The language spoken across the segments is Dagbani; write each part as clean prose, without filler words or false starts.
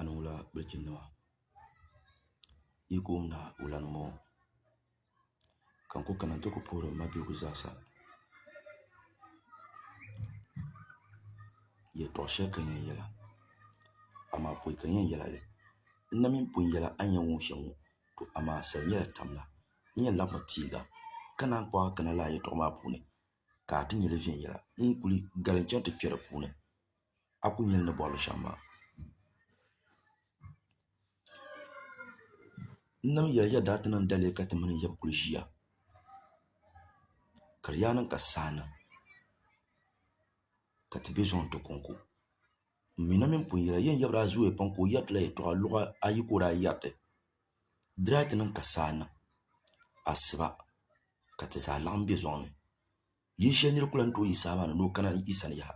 A ni wula bilichinnima yi ku wumda wula m-bɔŋɔ ka n ku kana nti ku puhiri m mabiligu zaasa yɛtɔɣ shɛli ka n yɛn yɛla amaa pɔi ka n yɛn yɛla li n na mi pun yɛla a ni yɛn wum shɛm ŋɔ to amaa sali nyɛla tamla n yɛn labimi teega ka naan kpuɣi a kana lala yɛtɔɣa maa puuni ka a ti nya li viɛnyɛla n kuli galim chaŋ ti kpe di puuni a ku nya li ni bɔri li shɛm maa. N nam yɛli ya daa ti niŋ daliri ka ti mini n yab kuli ʒiya ka di yaa niŋ ka saa niŋ ka ti be zɔŋ ti kɔŋko. M mi na mini pun yɛla ya n yab daa zooya pam ka o yɛri ti la yɛtɔɣa luɣa ayi ka o daa yɛri ti. Di daa ti niŋ ka saa niŋ asiba ka ti zaa laɣim be zɔŋ ni. Yili shɛli nira ku lan tooi yi saa maa ni ni o kana yi sani yaha.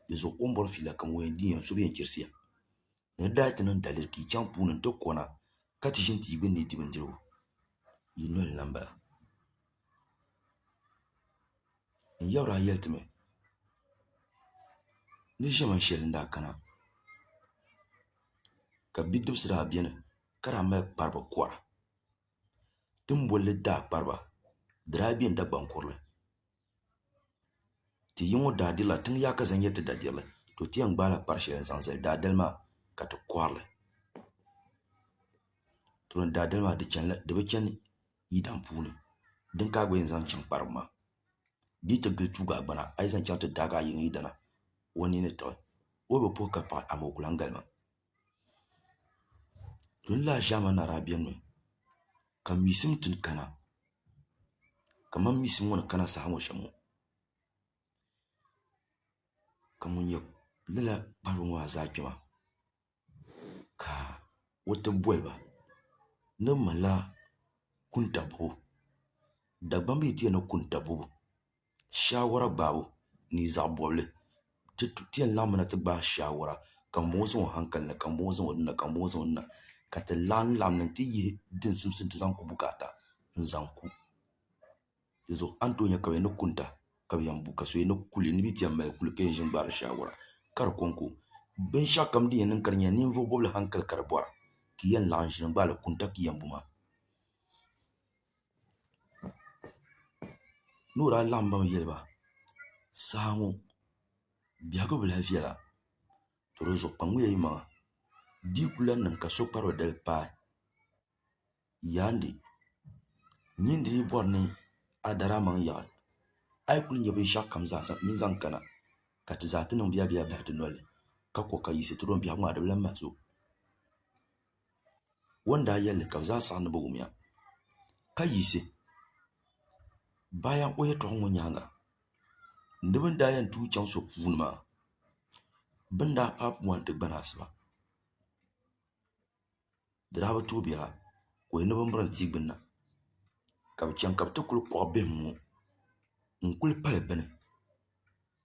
Di zuɣu o ni bɔri fiila kam o yɛn di ya so bi yɛn chirisi ya. Ni di daa ti niŋ daliri ka yi chaŋ puuni nti kɔna ka ti ʒini tia gbunni di bindirigu, yi noli n-lan bala. N yabiri a yɛli ti mi ni ʒiɛman shɛli n-daa kana ka bidibisi daa beni ka daa mali kparibu kɔra. Ti ni boli li daa kpariba di daa beni Dagbaŋ kurili. Ti yi ŋɔ daa dirila tiŋ yaaka zaŋ nyɛ ti da dirili to ti yɛn gbaala kpari shɛli n-zaŋ zali daadali maa ka ti kɔhiri li. To ni daadali maa di bi chani yidan puuni din ka a gba yɛn zaŋ chaŋ kparibu maa. Di yi ti gili tuugi a gbana a yi zaŋ chaŋ ti daagi a yiŋ yidana o nini ni tiɣi o bi puhi ka paɣi amaa o ku lahi galima. Dun lala ʒiɛmani na daa benimi ka miisim ti kana kamani miisim ŋɔ ni kana saha ŋɔ shɛm ŋɔ ka ŋun nyɛ lala kparibu ŋɔ maa zaa kpɛma ka o ti boli ba ni bɛ malila kuntabubu Dagbamba yi ti yɛli ni kuntabubu shaawara gbaabu ni zaɣ bɔbili ti yɛn laɣimmi na ti gbaai shaawara ka ŋunbɔŋɔ zaŋ o hankali na ka ŋunbɔŋɔ zaŋ o dina ka ŋunbɔŋɔ zaŋ o dina ka ti laɣim laɣim li nti yihi din simsi nti zaŋ ku bukaata n-zaŋ ku. Di zuɣu a ni tooi nya ka bɛ yɛn ni kunta ka bɛ yɛn bu ka so yɛn ni kuli ni bɛ ti yɛn mali kuli ka yɛn ʒini gbaari shaawara ka di kɔŋko binshɛɣukam din yɛn niŋ ka di nyɛla ninvuɣ bɔbili hankali ka di bɔra ka yi yɛn laɣim ʒini n-gbaai li kunta ka yi yɛn bu maa. Ni o daa laɣim ba mi yɛli ba, Saha ŋɔ biɛhigu bi lahi viɛla, to di zuɣu kpaŋmiya yi maŋa di yi ku lahi niŋ ka so kparibu dali paai yaandi nyin di yi bɔri ni a dari amaŋ yaɣi, a yi kuli nya binshɛɣukam zaa nyin zaŋ kana ka ti zaa ti niŋ biɛlabiɛla bahi ti noli ni ka ko ka yiɣisi ti dɔni biɛhigu maa di bi lahi mahi zo. O ni daa yɛli li ka bɛ zaa saɣi ni bɛ wumya, ka yiɣisi bayan o yɛtɔɣa ŋɔ nyaaŋa ni bɛ ni daa yɛn tuui chaŋ so puuni maa, bɛ ni daa paai puma nti gbani asiba, di daa bi tooi biɛla ka o yɛli ni bɛ miri n-tia gbunni na, ka bɛ chaŋ ka bɛ ti kuli kɔɣi bihim ŋɔ n-kuli pali bini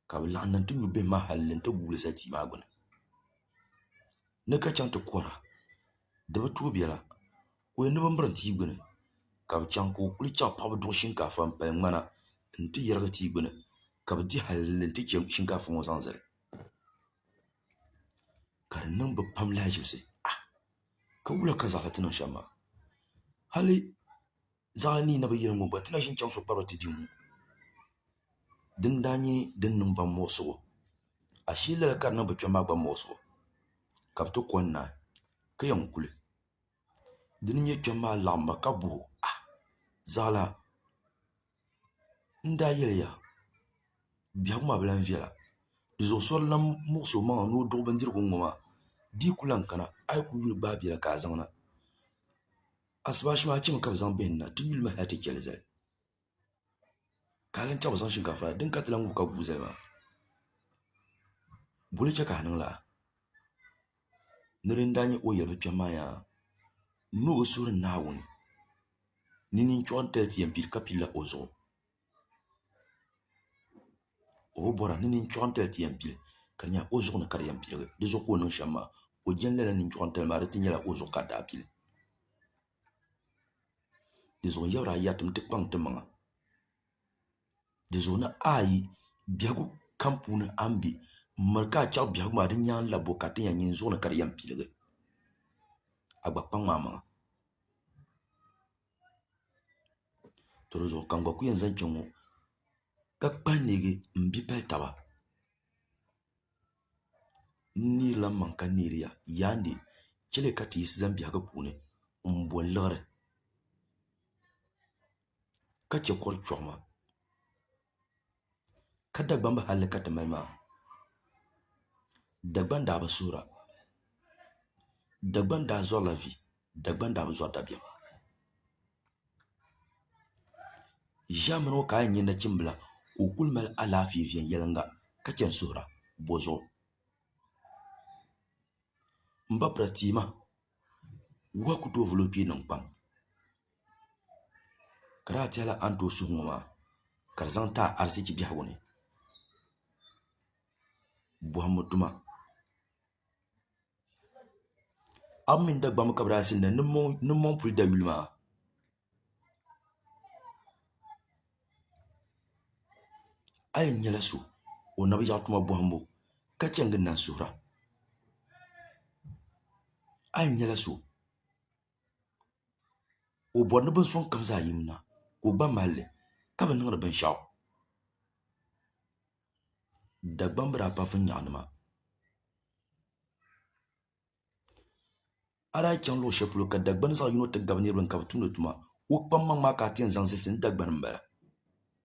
ka bɛ laɣim na nti nyu bihim maa hali nti guui zali tia maa gbuni. Ni ka chaŋ ti kɔra, di bi tooi biɛla ka o yɛli ni bɛ miri tia gbuni ka bɛ chaŋ ka o kuli chaŋ paɣiba duɣi shinkaafa m-pali ŋmana nti yɛrigi tia gbuni ka bɛ di hali nti chɛ shinkaafa ŋɔ zaŋ zali ka di niŋ bɛ pam lahaʒibisi ah! Ka wula ka zaɣila ti niŋ shɛm maa? Hali Zaɣili ni yi na bi yɛli ŋɔ gba, ti na ʒini chaŋ so kpariba ti di ŋ-ŋɔ. Din daa nyɛ din niŋ ba muɣisigu, ashee lala ka di niŋ bɛ kpɛm maa gba muɣisigu, ka bɛ ti ko n-naai ka yɛn kuli. Dini n-nyɛ kpɛm maa laɣim ba ka bɔh o, Ah! Zaɣila, n daa yɛli ya, biɛhigu maa bi lan viɛla. Di zuɣu so di lan muɣis o maŋa ni o duɣi bindirigu ŋ-ŋɔ maa, di yi ku lan kana, a yi ku yuli gbaai biɛla ka a zaŋ na. Asibaasi maa chɛmi ka bɛ zaŋ bihi na ti yuli ma hali ti chɛ li zali ka a lan chaŋ bɛ zaŋ shinkaafa na din ka ti lan ŋubi ka guui zali maa boli chɛ ka a niŋ lala ni din daa nyɛ o yɛli bi kpɛm maa yaa ni o bi suhiri Naawuni ni ninchɔɣintali ti yɛn pili ka pilila o zuɣu O bi bɔra ni ninchɔɣintali ti yɛn pili ka di nyɛla o zuɣu ni ka di yɛn piligi di zuɣu ka o niŋ shɛm maa o jɛn lala ninchɔɣintali maa di ti nyɛla o zuɣu ka di daa pili di zuɣu n yabiri a yɛri ti mi ti kpaŋ ti maŋa di zuɣu ni ayi biɛhigu kam puuni a ni bɛ m miri ka a chaŋ biɛhigu maa di nyaanla bo ka di ti nyɛla nyin zuɣu ni ka di yɛn piligi. A gba kpaŋmi a maŋa. To di zuɣu ka n gba ku yɛn zaŋ kpɛŋ ŋɔ ka kpahi neegi m bi pali taba. N neerila m maŋ ka neeri ya yaandi chɛli ka ti yiɣisi zani biɛhigu puuni m-bo liɣiri ka chɛ kɔri chɔɣima ka Dagbamba halli ka ti mali maa. Dagban daa bi suhira. Dagban daa zɔrila vi, Dagban daa bi zɔri dabiɛm. Ʒiɛmani ŋɔ ka a yɛn nya nachimbila ka o kuli mali alaafee viɛnyɛliŋga ka chani suhira, bɔzuɣu? M ba pira tia maa, wahu ku tooi vuli o kpee niŋ kpam. Ka daa tɛhila a ni tooi suhi ŋɔ maa ka di zaŋ ti a arizichi biɛhigu ni. Bɔhimbu tuma. A bi mini Dagbamba ka bɛ daa zini ni mɔŋ puli dayuli maa. A yɛn nyɛla so o na bi yaɣi tuma bɔhimbu ka chani ginda n-suhira. A yɛn nyɛla so o bɔri ni binsuŋ kam zaa yimina ka o gba mali li ka bi niŋdi binshɛɣu. Dagbamba daa pa vinnyaɣinima. A daa chaŋ luɣ shɛli polo ka Dagbani zaɣ yino ti gabi niriba ni ka bɛ tumdi tuma, o kpaŋmaŋ maa ka a ti yɛn zaŋ zilisi ni Dagbani m-bala.